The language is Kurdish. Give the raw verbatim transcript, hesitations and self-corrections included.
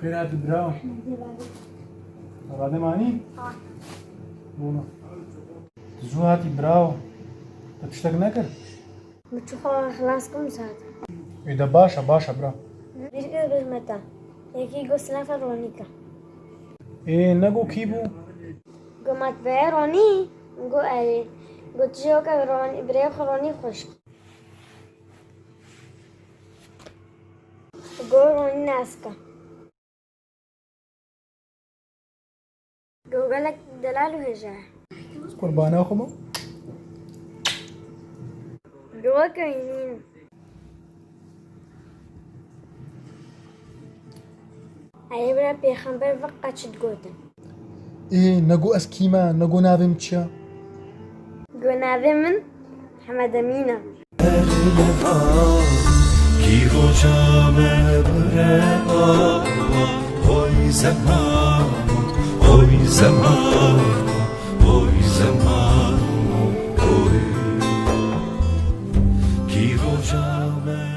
Bira tu bira. Radê manî? Ha. Bona. Tu zû hatî bira. Tu tiştek nekir? Min çi xwe xilas kim zat. Ê de baş e, baş e bira. Bir kez bir meta. Yekî got silafa Ronîka. Ê, ne got kî bû? Got matbeye Ronî, got erê. Got ji weke Ronî, birê xwe Ronî xweş. Got Ronî naska. Got gelek delal û hêja. Qurbana xwe bim. Got weke wî nîn. Erê bira pêxember vê qet çi digotin. Ê, ne got ez kî me, ne got navê min çi ye? Got navê min Hemed Emîn e. Kî roja me bire awa, oy zeman, oy zeman, oy zeman, oy. Kî roja me